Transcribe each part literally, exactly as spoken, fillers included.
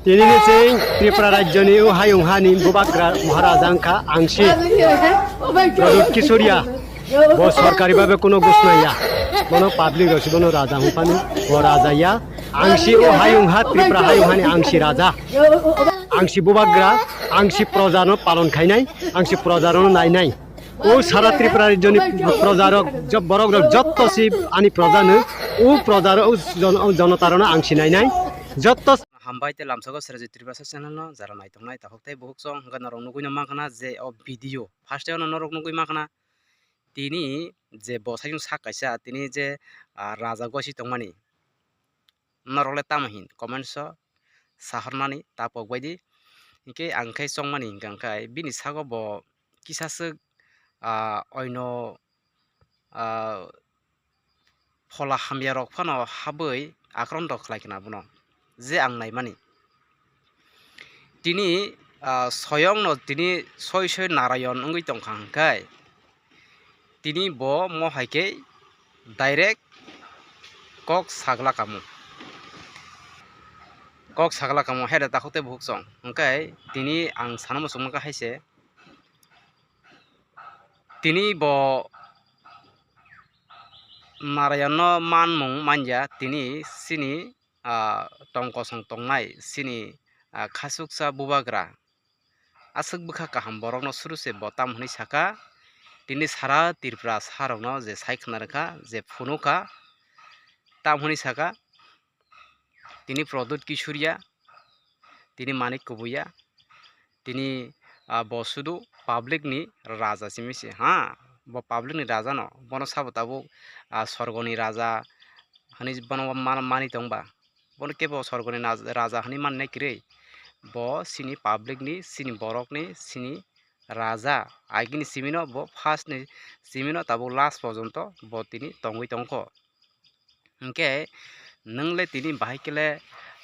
Tini ni chwng Tripura rajyoni o hayung hani bubagra Maharaja wngkha Angsi Pradyut Kishoriya. Bo sorkari babe kuno gusnaya. Bono public rok si bono raja hwnphani, bo raja ya. Angsi o hayung ha Tripura hayung hani Angsi raja. Angsi bubagra, Angsi proja no palon khainai, Angsi proja no nainai. O sara Tripura rajyoni proja rok, borok rok jotto si ani proja no, o proja rok, o jon-, o jonota rok no Angsi nainai. Jotto Hambai tei lamsao Srajit Tripura channel no jara naitongnai takhuk tei bukhuk chwng hwnkhe norok nugui no mankha na je o video first o no norok nugui mankha na tini je bwsai sak kaisa tini je, ah, raja gosi tongmani norok le tamo hin comments o sahormani ta pokbai di hinkhe ang khe chongmani hinkha hinkhe bini sago bo kisa swk, ah, oino, ah, phola hamya rok phano habwi akronto khlai khna bono je ang naimani. Tini, ah, soyong no tini soi soi Narayon wngwi tongkha hwnkhe tini bo mo hai khe direct kok sagla kamo. Kok sagla kamo hai da takhuk tei bukhuk chwng hwnkhe tini ang sana muchungma khe hai se. Tini bo Narayan no manmung manya tini sini, ah, tong kosong tongnai sini, ah, khasuksa bubagra aswk bwkha kaham borok no suru se bo tam hwnwi saka tini sara Tripura sa rok no je sai khna rwkha je phunuk kha tam hwnwi saka. Tini Pradyut Kishoriya, tini Manik Kubuya, tini, ah, bo sudu public ni raja simi se, ha, bo public ni raja no, bono sabo tabuk, ah, sorgo ni raja hwnwi bono ma-, mani tong ba, bono kebo sorgo ni naj-, raja hwnwi mani nai kwrwi, bo sini public ni, sini borok ni, sini raja, agini simi no bo first ni simi no tabuk last porjonto bo tini tongwi tongkho. Hinkhe nwng le tini bahai khe le,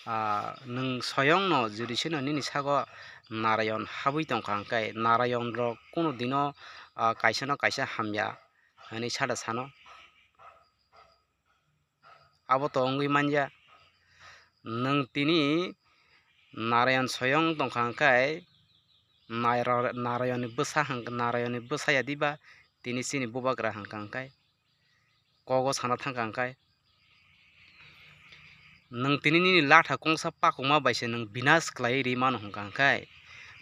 ah, nwng soyong no jodi seno nini sago Narayan habwi tongkha, hinkhe Narayan rok kunu dino, ah, kaisa no kaisa hamya hwnwi sada sano. Abo to wngwi manya. Nwng tini Narayan soyong tongkha, hinkhe Nara-, Narayan ni bwsa hwn-, Narayan ni bwsa ya diba tini chini bubagra hwnkha, hinkhe kogo sana thangkha, hinkhe nwng tini nini latha kongsa pakukma bai se nwng binas khlaiwi ri mano hwnkha, hinkhe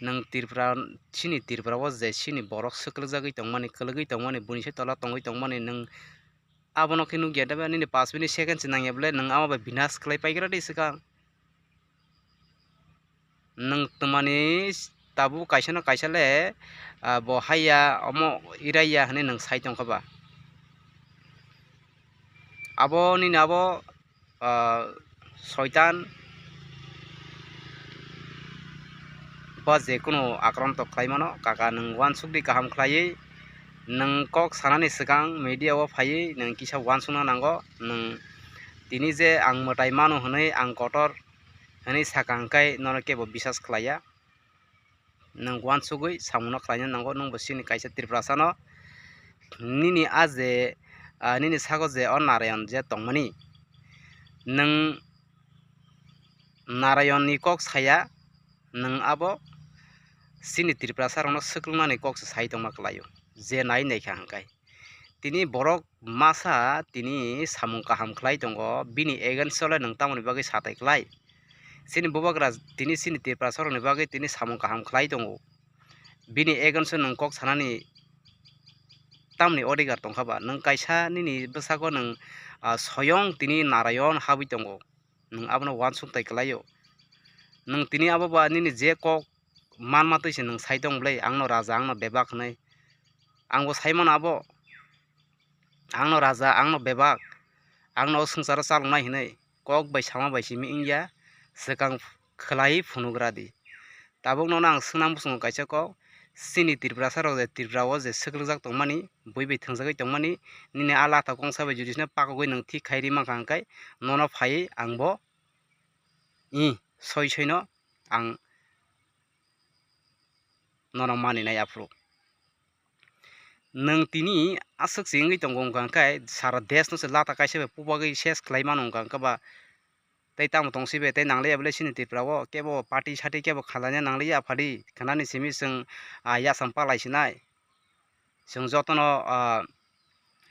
nwng Tripura, chini Tripura o je chini borok swklugjagwi tongmani, kwlwgwi tongmani, buini se tola tongwi tongmani nwng abono khe nukya da ba nini pash minute second se nangya bole nwng ama bai binas khlai paigra de swkang. Nwng twmani tabuk kaisa no kaisa le, ah, bo haiya omo iraiya hwnwi nwng sai tongkha ba. Abo nini abo, ah, soitan ba je kunu akronto khlai mano, kaka nwng uansuk di kaham khlaiwi, nwng kok sanani swkang media o phaiwi nwng kisa uansukna nango, nwng tini je ang mwtai mano hwnwi ang kotor hwnwi saka hwnkhe nono kebo bisas khlaiya. Nwng uansugwi samungno khlaina nango, nwngbo chini kaisa Tiprasano. Nini a je, ah, nini sago je o Narayan je tongmani, nwng Narayonni kok saya, nwng abo chini Tiprasarokno swklwngnani kok se sai tongma kwlaio, je nai naikha hwnkhai. Tini borok masa tini samung kaham khlai tongo, bini against o le nwng tamoni bagwi satai khlai? Chini bubagra tini chini Tiprasarokni bagwi tini samung kaham khlai tongo. Bini against o nwng kok sanani tamoni odhikar tongkha ba? Nwng kaisa nini bwsako nwng, ah, soyong tini Narayon habwi tongo. Nwng abono uansuk tai kwlaio. Nwng tini abo ba nini je kok manma twi se nwng sai tong bwlai, "Angno raja, angno bebak," hwnwi. Angbo sai mano abo, "Angno raja, angno bebak, angno o swngcharo chaloknai," hwnwi kok bai sama bai simi wngya, swkang khwlaiwi phunugra di. Tabuk nono ang swngna muchungo kaisa kok, chini Tiprasa rok je Tripura o je swklugjak tongmani, bui bai thwngjagwi tongmani, nini a latha kongsa bai jodi sino pakogwi nwng thik khai ri mankha hwnkhai, nono phaiwi ang bo, i, soi soino ang nono maninai aphuru. Nwng tini aswk se wngwi tongo wngkha hwnkhe sara desh no se lata kaisa bai pubagwi ses khlai mano wngkha hwnkhe ba, Tei tamo tong sibe tei nangliya bole chini Tripura o kebo party sati kebo khalanya nangliya phadi khanani simi chwng, ah, yasam palai sinai. Chwng jotono, ah,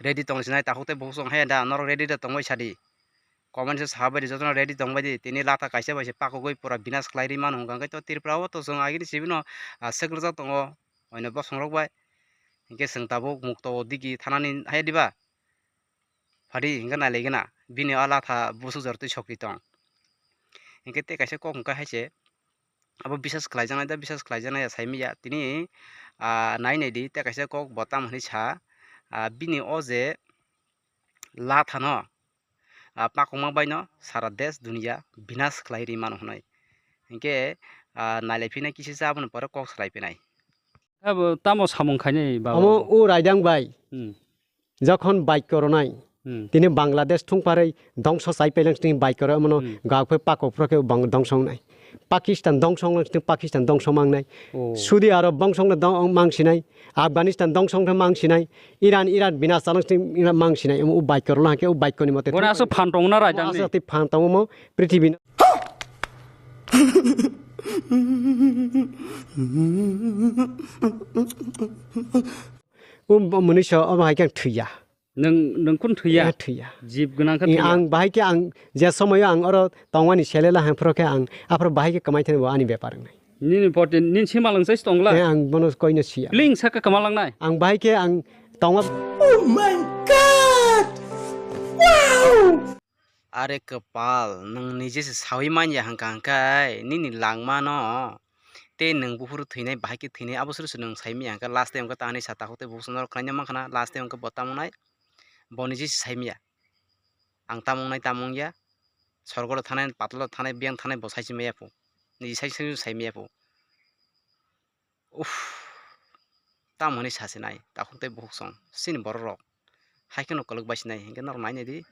ready tong sinai takhuk tei bukhuk chwng haya da norok ready da tongbai sadi. Comment se saha baidi jotono ready tong baidi tini latha kaisa bai se pakugwi pura binas khlai ri mano hwnkha hwnkhe to Tripura o to chwng agini sibino, ah, swklugjak tongo oino bosongrok bai. Hinkhe chwng tabuk mukto o digi thanani haya diba? Phadi hinkhe nailaigena bini o latha busuk jor twi sokti tong. Hinkhe tei kaisa kok hwnkha hai se abo bisas khlaijaknai da bisas khlaijaknai ya saimanya tini, ah, nai naidi tei kaisa kok bo tamo hinwi sa, ah, bini o je lathano, ah, pakokma baino sara desh duniya binas khlai ri mano hwnwi. Hinkhe, ah, nailaiphinai kisa sa aboni pore kok salaiphinai. Abo tamo samung khainai baba? Omo o raidang bai. Hmm. Jokhon baikyo rwnai, Hmm. tini Bangladesh thungpharwi dongso chai pailang sini baikyo rw mano Hmm. gakphai pakok phro khe bang dongso wngnai. Pakistan dongso wnglang sini Pakistan dongso mangnai. Oh. Saudi Arab dongso wngno dong mang sinai. Afghanistan dongso wngno mang sinai. Iran, Iran binas chalang sini Iran mang sinai. Omo o baikyo rwna hwnkhe o baikyo ni mote Bona thung aso phan tongna raidang Aso ni. Tei phan tongmo prithibi. O mwnwi so omo hai khe ang thwiya. Nwng, nwng kun thwiya? Eh, thwiya. Jib gwnang khe Eh, thwiya. Ang bahai khe ang je somoyo ang oro tongmani selela hang phro khe ang aphro bahai khe kwmai thani bo ani bepar wngnai. Nini poti, nini sima lang sai tongla? Eh, ang bono koino siya. Pling sa khe kwma langnai? Ang bahai khe ang tongma Oh my God! Wow! Are kwpal, nwng nije se saui manya hwnkha hwnkhe nini langmano tei nwng buphuru thwinai bahai khe thwinai abo suru se nwng saimanya hwnkhe last time hwnkhe ta hinwi sa takhuk tei bukhuk chwng norok khlaina mankha na last time hwnkhe bo tamo wngnai bo nije se saimanya ang tamo wngnai tamo wngya sorgo thanai patalo thanai biyang thanai bo saisi maya phu niji saisi saimaya phu. Uff, tamo hinwi sasinai, takhuk tei bukhuk song, chini bororok. Hai kheno kwlwk bai sinai, hinkhe norok nai naidi,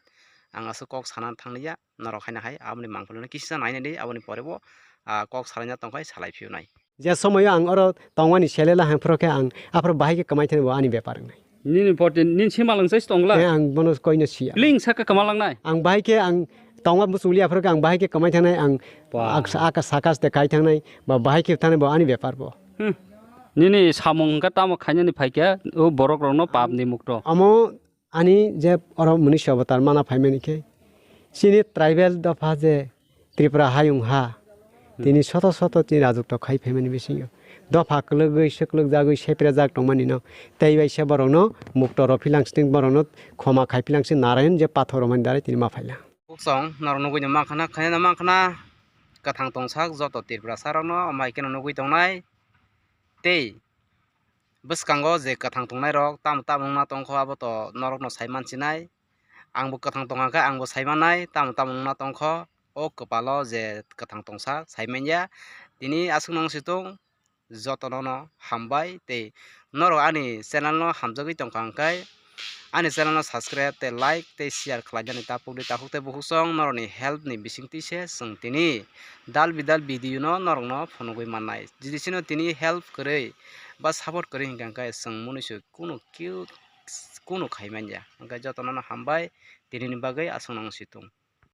ang aswk kok sana thanglia, norok haino hai aboni mangpili no kisa nai naidi, aboni pore bo, ah, kok salaina tongkhai salai phiyunai. Je somoyo ang oro tongmani selela hang phro khe ang aphro bahai khe kwmai thani bo ani bepar wngnai. Nini poti, nini sima lang sai tongla? Eh, ang bono koino siya. Pling sa khe kwma langnai? Ang bahai khe ang tongma muchungli aphro khe ang bahai khe kwmai thangnai ang Ba. Ak-, aka sakas de kai thangnai ba bahai khe thangnai bo ani bepar bo. Hmm. Nini samung hwnkha tamo khainani phaikha o borok rokno pap ni mukto. Amo ani je oro mwnwi sobo tar mana phaimani khe chini tribal dopha je Tripura hayung ha Hmm. tini soto soto tini rajukto khai phaimani bisingo dopha kwlwgwi swklwk jagwi seprajak tongmani no tei bai se borokno mukto rw philang sing borokno khoma khai philang sing Narayan je pathor rwmani darai tini ma phaila. Buksong norok nugui no mankha na khaina mankha na kwthang tongsak joto Tripura sa rok no amai khe no nugui tongnai tei bwskango je kwthang tongnai rok tamo tamo wngna tongkho abo to norok no sai mansinai ang bo kwthang tongkha khe ang bo sai mannai tamo tamo wngna tongkho o kwpalo je kwthang tongsak sai manya tini aswk no wng si tung. Jotono no hambai tei norok ani channel no hamjagwi tongkha hwnkhe ani channel no subscribe tei like tei share khlainani ta pukdi takhuk tei bukhuk song norokni help ni bisingtwi se chwng tini dal bidal video no norokno phunugwi mannai. Jodi chini tini help kwrwi ba support kwrwi hinkha hwnkhe chwng mwnwi se kunu kiu kunu khai manya. Hwnkhe jotono no hambai tinini bagwi aswk nang si tung.